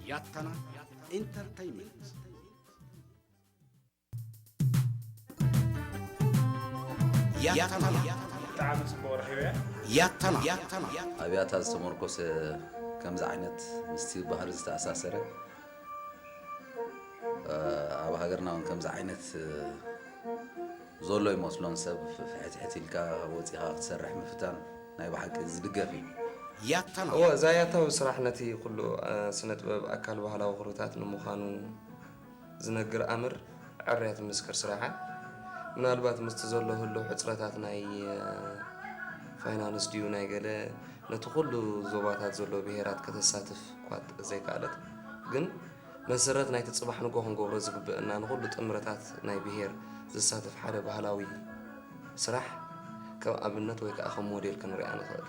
ያታና ኢንተርተይንመንት። ያታና። ብጣዕሚ ጽቡቕ ረኺበያ። ያታና። ኣብያታ ዝተመርኮሰ ከምዚ ዓይነት ምስቲ ባህሪ ዝተኣሳሰረ ኣብ ሃገርና እውን ከምዚ ዓይነት ዘሎ ይመስሎን ሰብ ፍሕትሕት ኢልካ ወፂኻ ክትሰርሕ ምፍታን ናይ ብሓቂ ዝድገፍ እዩ። ያታና። እወ እዛ ያታዊ ስራሕ ነቲ ኩሉ ስነ ጥበብ ኣካል ባህላዊ ክብርታት ንምዃኑ ዝነግር ኣምር ዕርያ ትምስክር ስራሓ። ምናልባት ምስቲ ዘሎ ህሉ ሕፅረታት ናይ ፋይናንስ ድዩ ናይ ገለ ነቲ ኩሉ ዞባታት ዘሎ ብሄራት ከተሳትፍ እኳ ዘይከኣለት ግን መሰረት ናይቲ ፅባሕ ንጎ ክንገብሮ ዝግበአና ንኩሉ ጥምረታት ናይ ብሄር ዘሳትፍ ሓደ ባህላዊ ስራሕ ከም ኣብነት ወይ ከዓ ከም ሞዴል ክንሪኣ ንኽእል።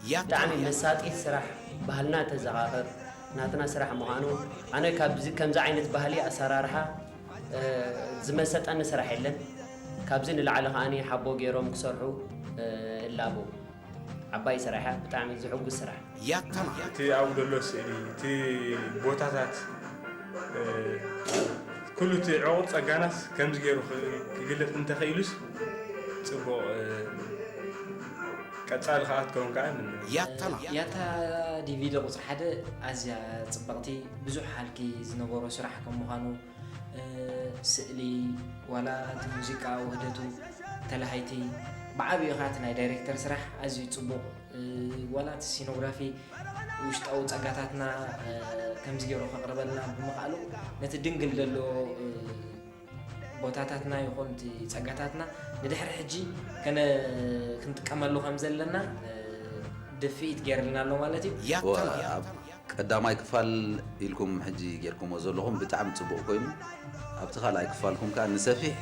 ብጣዕሚ መሳጢት ስራሕ፣ ባህልና ተዘኻኽር ናትና ስራሕ ምዃኑ። ኣነ ካብዚ ከምዚ ዓይነት ባህሊ ኣሰራርሓ ዝመሰጠኒ ስራሕ የለን። ካብዚ ንላዕሊ ከዓኒ ሓቦ ገይሮም ክሰርሑ እላቦ። ዓባይ ስራሕ እያ፣ ብጣዕሚ ዝሕጉስ ስራሕ። ያታና። እቲ ኣብኡ ዘሎ ስእሊ፣ እቲ ቦታታት፣ ኩሉ እቲ ዕቑር ጸጋናስ ከምዚ ገይሩ ክግለጽ እንተኽኢሉስ ጽቡቕ ቀጻሊ ከኣ ክትከውን ከኣ ይምነ። ያታና። ያታ ዲቪዲ ቁጽሪ ሓደ ኣዝያ ጽብቕቲ፣ ብዙሕ ሃልኪ ዝነበሮ ስራሕ ከም ምዃኑ፣ ስእሊ፣ ዋላ እቲ ሙዚቃ ውህደቱ፣ ተላሃይቲ፣ ብዓብዩ ኸኣ እቲ ናይ ዳይሬክተር ስራሕ ኣዝዩ ጽቡቕ፣ ዋላ እቲ ሲኖግራፊ ውሽጣዊ ጸጋታትና ከምዚ ገይሩ ከቕርበልና ብምኽኣሉ ነቲ ድንግል ዘሎ ቦታታትና ይኹን እቲ ጸጋታትና ንድሕሪ ሕጂ ከነ ክንጥቀመሉ ከም ዘለና ድፍኢት ገይርልና ኣሎ ማለት እዩ። ያታና። ኣብ ቀዳማይ ክፋል ኢልኩም ሕጂ ጌርኩሞ ዘለኹም ብጣዕሚ ጽቡቕ ኮይኑ ኣብቲ ካልኣይ ክፋልኩም ከኣ ንሰፊሕ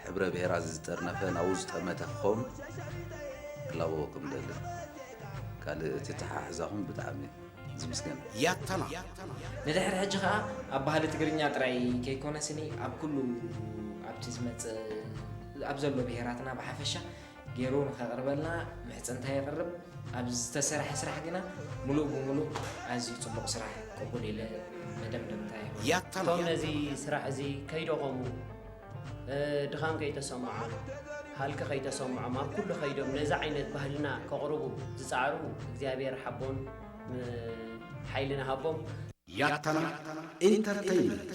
ሕብረ ብሄራት ዝጠርነፈ ናብኡ ዝጠመተ ክኸውን ክላበወኩም ደሊ ካልእ እቲ ተሓሕዛኹም ብጣዕሚ ዝምስገን። ያታና። ንድሕሪ ሕጂ ኸኣ ኣብ ባህሊ ትግርኛ ጥራይ ከይኮነስኒ ኣብ ኩሉ ኣብቲ ዝመጽእ ኣብ ዘሎ ብሄራትና ብሓፈሻ ገይሩ ንኸቕርበልና ምሕጽንታ የቕርብ። ኣብ ዝተሰርሐ ስራሕ ግና ምሉእ ብምሉእ ኣዝዩ ጽቡቕ ስራሕ ቅቡል ኢለ መደምደምታ ይኹን። ያታና። እቶም ነዚ ስራሕ እዚ ከይደኸሙ ድኻም ከይተሰምዖም ሃልኪ ከይተሰምዖም ኣብ ኩሉ ከይዶም ነዚ ዓይነት ባህልና ከቕርቡ ዝጻዕሩ እግዚኣብሔር ሓቦን ሓይልን ሃቦም። ያታና ኢንተርተይንመንት።